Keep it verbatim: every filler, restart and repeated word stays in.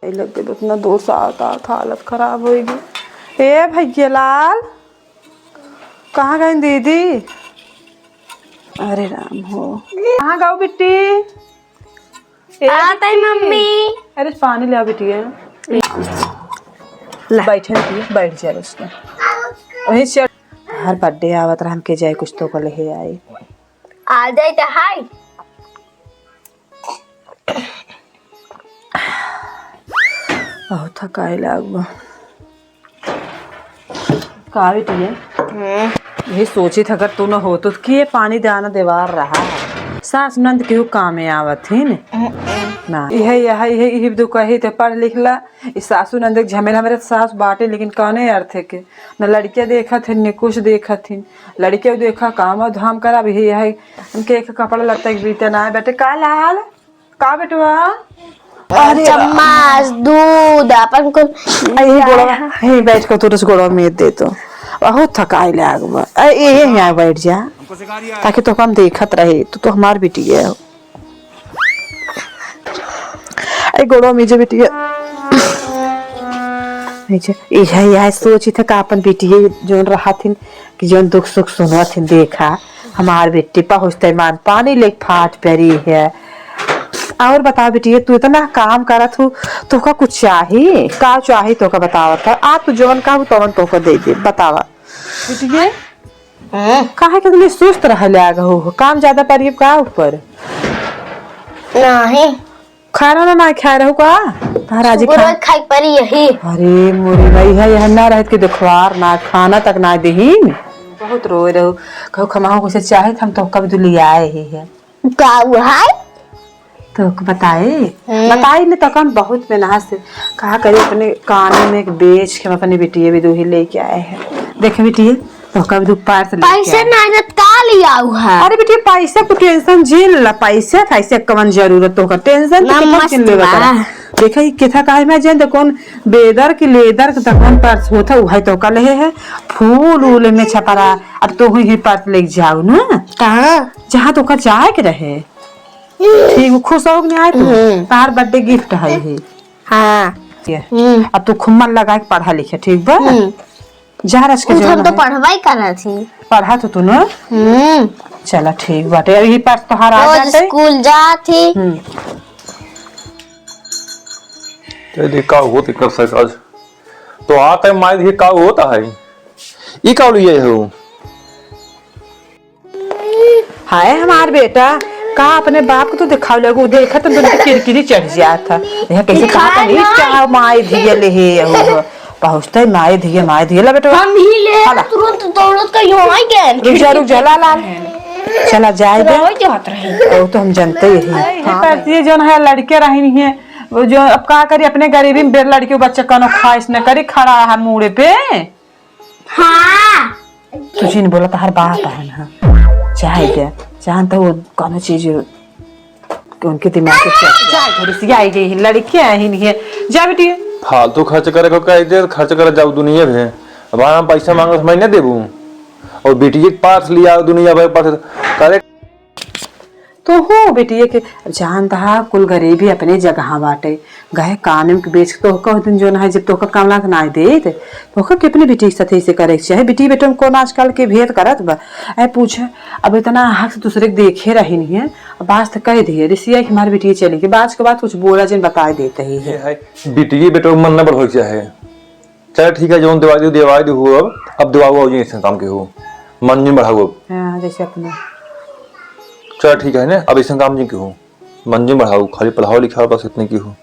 लग गए, उतना दूर से आवत आवत हालत खराब होइगी। ए भैया लाल, कहाँ गई दीदी? अरे राम हो, कहाँ गऊ बिट्टी? ए आ तई बिट्टी। मम्मी। अरे पानी ले आ बिटिया। ला। बैठे बिटिया, बैठ जा बस। वही चढ़। हर बर्थडे आवत रहा, हमके जाए कुछ तो कल हे आई। आ जाए तो हाय। बहुत थकाई लाग बा। का बिटिया? हम्म। यही सोचित अगर तू न होत तो कि ये पानी दाना देवार रहा है। सास नंद केहू कामे आवत ही न। हम्म। ना। यह, यह, यह, यह दो कही थे पढ़ लिख ला। ई सासू नंद के झमेला, हमरे सास बाटे लेकिन कौने अर्थ है के? न लड़किया देखत है, न कुछ देखत है। लड़किया देखा काम और धाम करा, अब यही है। उनके एक कपड़ा लत्ता के बीते ना है। बेटे का लाल? का बेटवा? अरे चम्मच, दूध, अपन कुल। आ, यही गोड़वा, यही बैठ के तोरे से गोड़वा में दे तो। बहुत थकाई लाग बा। आ, ये, ये यहाँ बैठ जा, ताकि तो हम देखत रहे, तू तो हमार बिटिया हो। ए गोड़वा में जे बिटिया, नीचे, यह, यह सोची था का अपन बिटिया जोन रहथिन, कि जौन दुख सुख सुनत हिन, देखा, हमार बेटी पहुँचते मान पानी लेके फाट परी है। और बताओ बेटी, तू इतना काम करत हू, तोहका कुछ चाही? का चाही तोहका बतावत है? आ तू जौन कहू तवन तोहका दे दे, बतावा। बेटी, हम्म। काहे के लिए सुस्त रह लाग हो? काम ज्यादा परी का ऊपर? नहीं। खाना ना, ना खाए रहू का? तहरा आज सुबह खा- रोज खाई परी यही। अरे मोरी भाई है, यह ना रहत के देखवार ना, खाना तक ना देही। बहुत रोए रहू, कहू खमाओ कुछ चाहे हम तो कब दुलियाए ही है। का हुआ है? तो बताए? हम्म। बताई ने तो कम बहुत मेहनत से कहा करी, अपने कानून में एक बेच के हम अपने बिटिया भी दो ही लेके आए हैं। देखे बिटिया, तो कब दो पार से लेके पैसे आए। मेहनत का लिया हुआ है? अरे बिटिया, पैसे को टेंशन झेल ला, पैसे पैसे कवन जरूरत तो का टेंशन तो ना कितना मस्त झेल लेवे बा। करा। देखा ई केथा काहे में जन तो कौन बेदर की लेदर के तो कौन पर्स होता, उहे तो का लेहे है, फूल उल में छपरा। अब तो हुई ही पर्स लेके जाओ ना। कहाँ? जहाँ तो का जाए के रहे। ठीक, खुश हो के नहीं आए तू? हम्म। तार बर्थडे गिफ्ट है ही। हाँ। ये। हम्म। अब तू खूब मन लगा के पढ़ा लिखे, ठीक बा? हम्म। जा रच के उ जो हम तो है। पढ़वाई करत ही। पढ़ा तो तू ना? हम्म। चला ठीक बाटे। अब ये पास तोहार आ रोज जाते। स्कूल जात ही। हम्म। ये देख का होत एकर सच आज। तो आते माई देखी का होत है। ई का लिए हो? हाय हमार बेटा, का अपने बाप को तो दिखावे लगू, देखत तो तुमके किरकिरी चढ़ जात है। यह कैसे दिखाई कहा था, "ई ना।" का माई धिया ले हे हो, पहुँचते माई धिया, माई धिया, ला बेटवा। हम ही ले हाला। तुरंत दौड़त का यूं आई गए। रुक जा, रुक जा, ला, ला। चला जाए दे। रोई जात रहे। वो तो हम जानते ही हैं। अरे, हाँ। पर ये जौन है लड़के रही है, वो जो अब का करी, अपने गरीबी में बेर लड़के बच्चा कौनो ख्वाहिश न करी, खड़ा है मूड़े पे। हाँ। तुझे नहीं बोला, तहार बाप है ना। चाहे क्या? जानता वो कौनो चीज उनके दिमाग के चल जाए, थोड़ी सी आई गई है, लड़कियां आई नहीं है। जा बेटी। फालतू खर्च करे को कह दे, खर्च करे जाऊ दुनिया भे। अब हम पैसा मांगो, मैं नहीं देबू। और बेटी के पास लिया दुनिया भर पास करे। तो हो बेटिया के, अब जान दहा कुल गरीबी अपने जगह बाटे। गए कानून के बेच के तोहका उस दिन जो ना है, जब तोहका कमला के ना देत, तोहका के अपने बेटी के साथ ऐसे करे के चाहे। बेटी बेटो में कौन आजकल के भेद करत बा? ऐ पूछ, अब इतना हक से दूसरे के देखे रही नहीं है, अब बात तो कह दिए, रिसिया कि हमारी बेटी चली गई, बात के बाद कुछ बोला जिन बता देते ही ये है। है, बेटी बेटो के मन न बढ़ो के चाहे। चल ठीक है, जौन दिवाई दू, दिवाई दू हो अब, अब दिवाओ जी, ऐसे काम के हो, मन नहीं बढ़ाओ अब। हाँ, जैसे अपना। चल ठीक है ना, अब ऐसे काम नहीं के हो, मन नहीं बढ़ाओ, खाली पढ़ाओ लिखाओ बस इतने की हो।